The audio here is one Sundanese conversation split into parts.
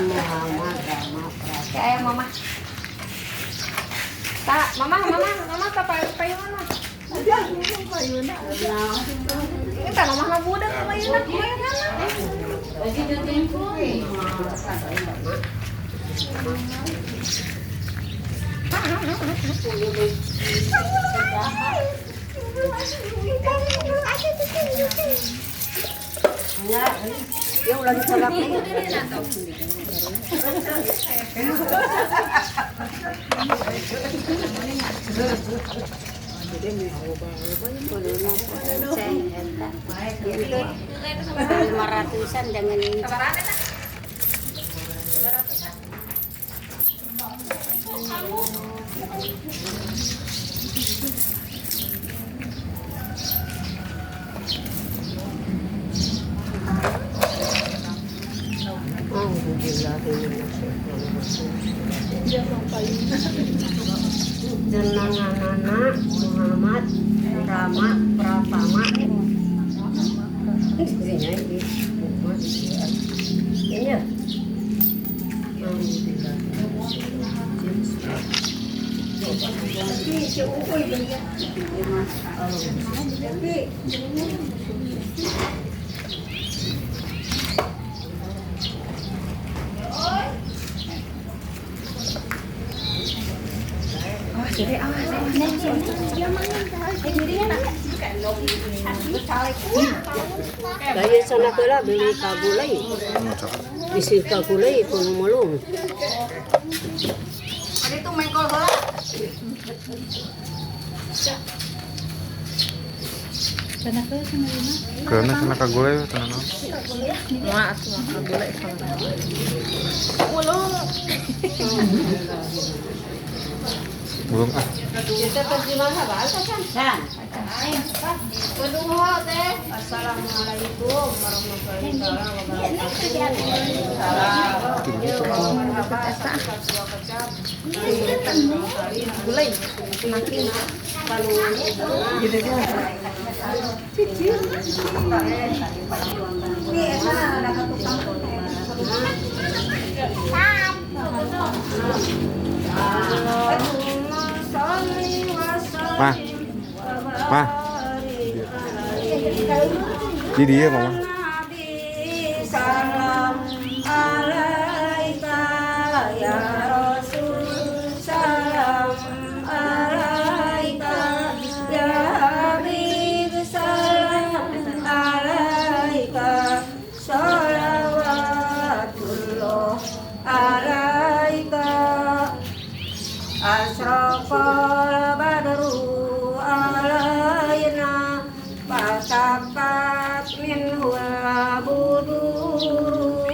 Muhammad Rama. Kayak mama. Ta, mama, mama, mama ta payung mana? Ini ta mama mah budak payung payung mana? Yung lagi sa laki. Lima ratusan dengan ini. Jenenganana Muhammad Rama Pratama. Ini ya. Gaya sana kala beli kagulay. Isi kagulay kung mulong. Ada itu mengkol heula. Karena sana kagulai tenang. Wah, atuh mah kagulai sama. Ulung. Belum ah. San. Assalamualaikum warahmatullahi wabarakatuh. Gulai. Makin. Ma. Ma. Ini dia mama. Salam alaika ya Rasul, salam alaika ya Habib, salam alaika, salawatullah alaika. Asraqal badru alaina fasakat minhu buduru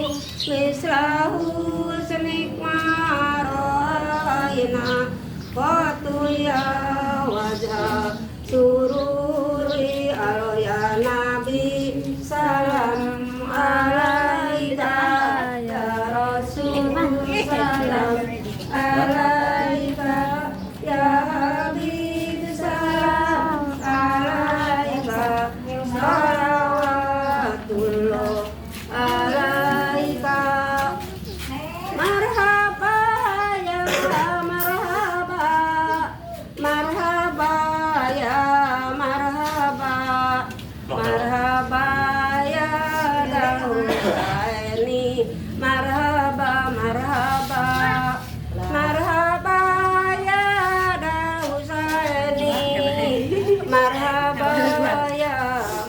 mislahu senikma ra'ayna qatu ya wajah sururi alo ya nabi salam alaika ya rasul salam alaika ya habib salam alaika salawatullah alaika. Marhaba ya marhaba, marhaba ya marhaba, marhaba ya Dahusaini, marhaba marhaba, marhaba ya Dahusaini, marhaba ya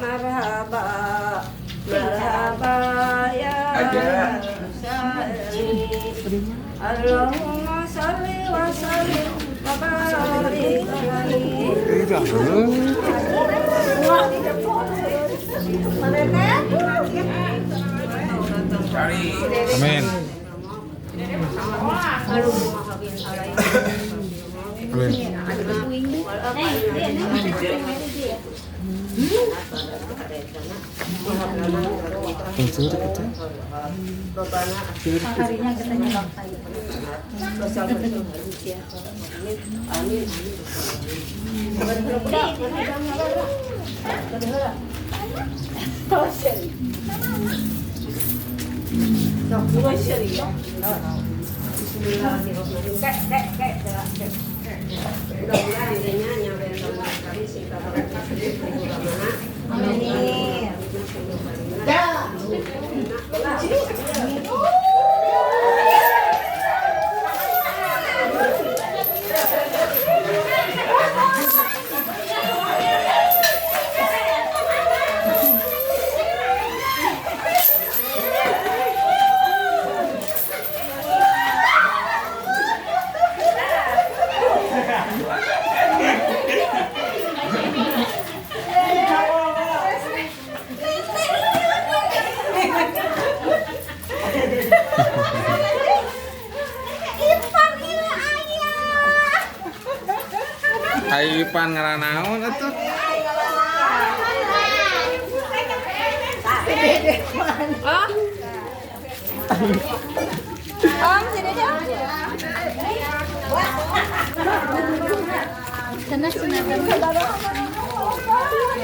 marhaba, marhaba ya Dahusaini. Allahumma shalli wa sallim wa barik alaihi. Amin. Amin. Harinya katanya bangkai. Amin. Amin. Ai Ipan ngaranaon atuh? Om, sini aja.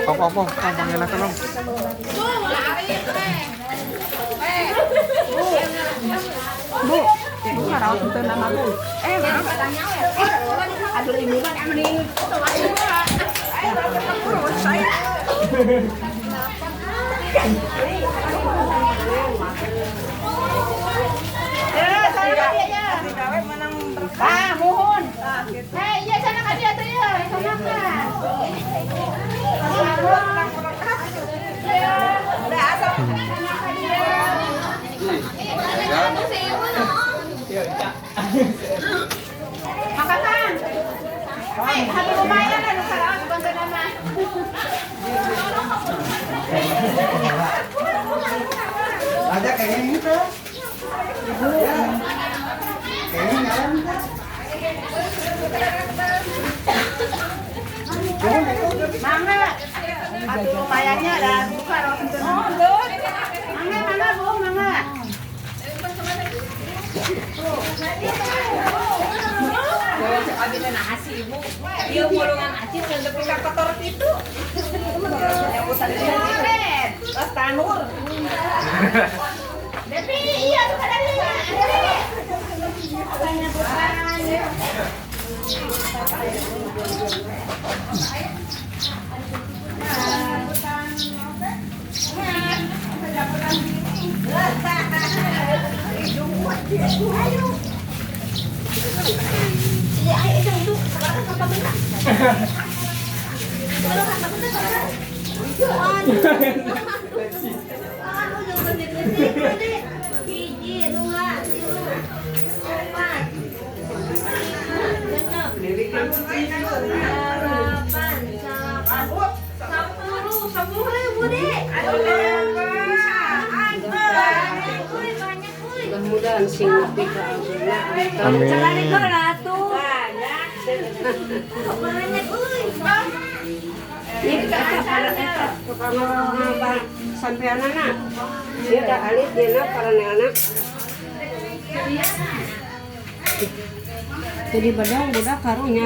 Om, om, om, om, panggil om. Bu, bu ngaraos teu nama bu. Aduh ini kan mending Ah, mohon. Hei, iya sana ka dia teh ya, sana ka. Makan. Hei, habi lumayan anu karaos bantu nama. Ada kayaknya ini tuh. Ya. Kayaknya nyala nih. Mangga. Atuh lumayannya ada buka raos bantu nama. Mangga, mangga, Bu, mangga. Ieu mulungan acil dan nepi ka kotor kitu. Terus tanur. Depi, iya tuh kada dia. Hiji, dua, tilu, empat, lima, genep, delapan, 10, 10.000 deh. Banyak, Mudah-mudahan sing nepi ka aguna. Amin. Banyak, uy. Ini eta para sampeanana. Ieu da alit dina paraneana. Jadi badang budak karunya.